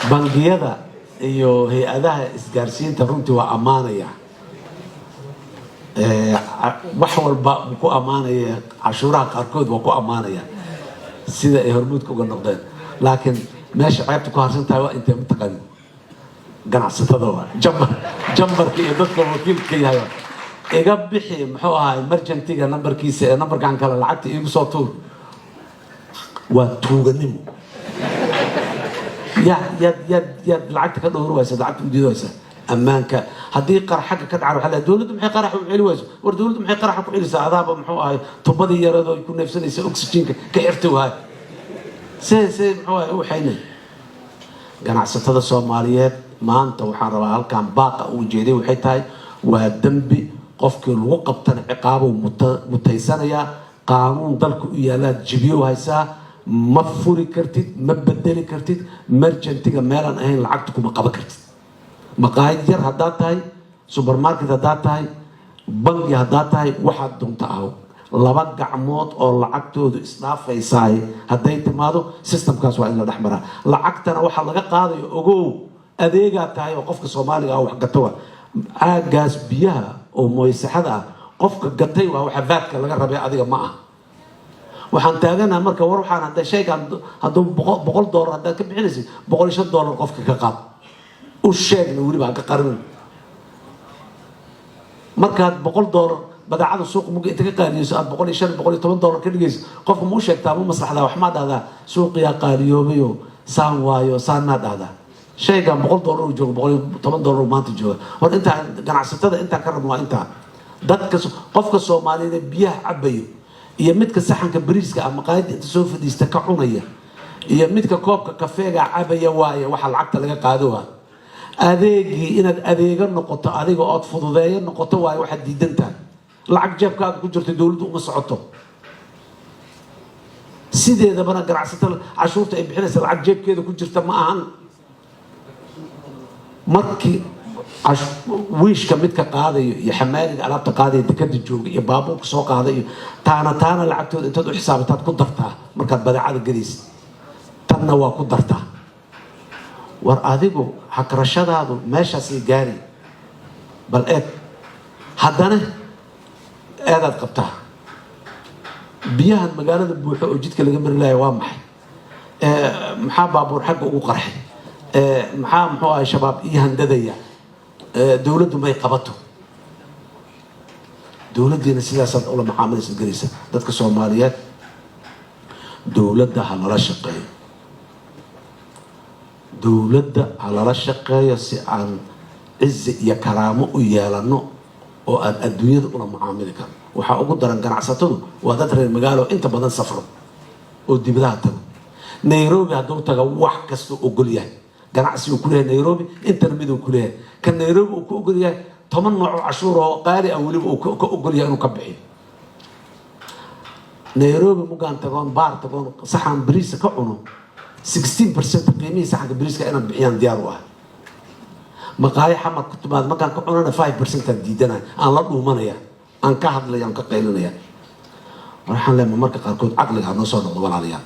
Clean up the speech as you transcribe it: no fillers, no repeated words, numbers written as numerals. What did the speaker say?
Bangiyada iyo hay-adaha isgaarsiinta runtii waa ammaanaya. Wax walba wuu ku ammaanaya, cashuuraha qaarkood waa ku ammaanaya sida ay hormuudka uga noqdeen, laakiin meesha ceebta ku harsan tahay waa intee mataqaani? Ganacsatada waa chamberka iyo dadka wakiilka yahay. Iga bixi, muxuu ahaay, merchantiga nambarkiisa ee nambarkan kale lacagta iigu soo tuur, waa tuuganimo. Yaad yaad yaad yaad lacagta ka dhowri waysa, lacagta u diidi waysa. Ammaanka haddii qarax xagga ka dhacan, waxaa leeyahay, "Dowladdu maxay qaraxa u celi wayso?" War, dowladdu maxay qaraxa ku celisaa? Adaaba, muxuu ahay, tubadii yaradoo ay ku neefsanaysa oxygenka ka xirta waay. See muxuu ahay u waxaynay ganacsatada Soomaaliyeed? Maanta waxaan rabaa halkan baaqa uu jeeday waxay tahay, waa dembi. Qofkii lagu qabtana ciqaabuu mutaysanayaa. Qaanuun dalka u yaalaad jibiyo haysaa. Ma furi kartid, ma bedeli kartid merchantiga meelaan ahayn, lacagta kuma qaban kartid. Maqaayad yar haddaad tahay, supermarket haddaad tahay, bangi haddaad tahay, waxaad doonta aho, laba gacmood oo lacagtoodu isdhaafaysaay hadday timaado, systemkaas waa in la dhex maraa. Lacagtana waxaa laga qaadayo, ogow, adeegaa tahay oo qofka Soomaaliga ah wax gato wa caagaas biyaha oo mooysaxada ah qofka gatay waa waxa VATka laga rabay, adiga ma ah. Waxaan taaganaha marka, war, waxaan hadda shaygan hadduu $100 haddaad ka bixinaysid, $105 qofka ka qaad. U sheegna weliba, ha ka qarin. Markaad $100 badeecada suuqa muga inta ka qaaliyeyso aad 105, $110 ka dhigayso, qofka ma u sheegtaa? Ma maslaxdaa? Wax maa dhahdaa? "Suuqiyaa qaaliyoobayo, saan waayo," saan maa dhahdaa? Shaygan $100 uu joogo, $110 uu maanta jooga. War, intaan ganacsatada intaan ka rabno waa intaa. Dadka, qofka Soomaaliyeed ee biyaha cabayo iyo midka saxanka bariiska ah maqaayadda inta soo fadhiista ka cunaya iyo midka koobka kafeega cabaya waaye waxa lacagta laga qaado. Waa adeegii inaad adeego noqoto adiga ood fududeeyo noqoto waaye waxaad diidan tahay. Lacag jeebkaaga ku jirto dowladdu uma socoto. Sideedabana ganacsatada cashuurta ay bixinaysa lacag jeebkeeda ku jirta ma ahan. Markii wiishka midka qaadayo iyo xamaaliga alaabta qaadaya, dekada jooga iyo baabuurka soo qaada iyo taana lacagtooda intaad u xisaabataad ku dartaa markaad badeecada gadaysid, tanna waa ku dartaa. War, adigu hakrashadaadu meeshaasay gaari. Bal eeg, haddana eedaad qabtaa. Biyahan magaalada buuxo oo jidka laga mari laaya waa maxay? Maxaa baabuur xagga ugu qarxay? Maxaa, muxuu ahay, Shabaab ii handadaya? Dowladdu may qabato? Dowladdiina sidaasaad ula macaamilaysa gelaysa. Dadka Soomaaliyeed, dowladda ha lala shaqeeyo, dowladda ha lala shaqeeyo, si aan cizi iyo karaamo u yeelano oo aan adduunyada ula macaamili karno. Waxaa ugu daran, ganacsatadu waa dad reer magaalo, inta badan safro oo dibadaha tago. Nairobi hadduu taga, wax kastuu ogol yahay. Ganacsi uu kuleeyahay Nairobi, intana miduu kuleeyahay. Kan Nairobi uu ku ogol yahay 10 nooc oo cashuur oo qaali ah weliba uu ka ogol yahay inuu ka bixiyo. Nairobi mugaan tagoon, baar tagoon, saxan bariisa ka cuno, 16% qiimihii saxanka bariiska inaan bixiyaan diyaar u ah. Maqaayo Xamar ku timaad markaan ka cunana, 5% aan diidanaya, aan la dhuumanaya, aan ka hadlaya, aan ka qaylinaya. Waxaan leeyahay, marka qaarkood caqliga ha noo soo noqdo, walaalayaal.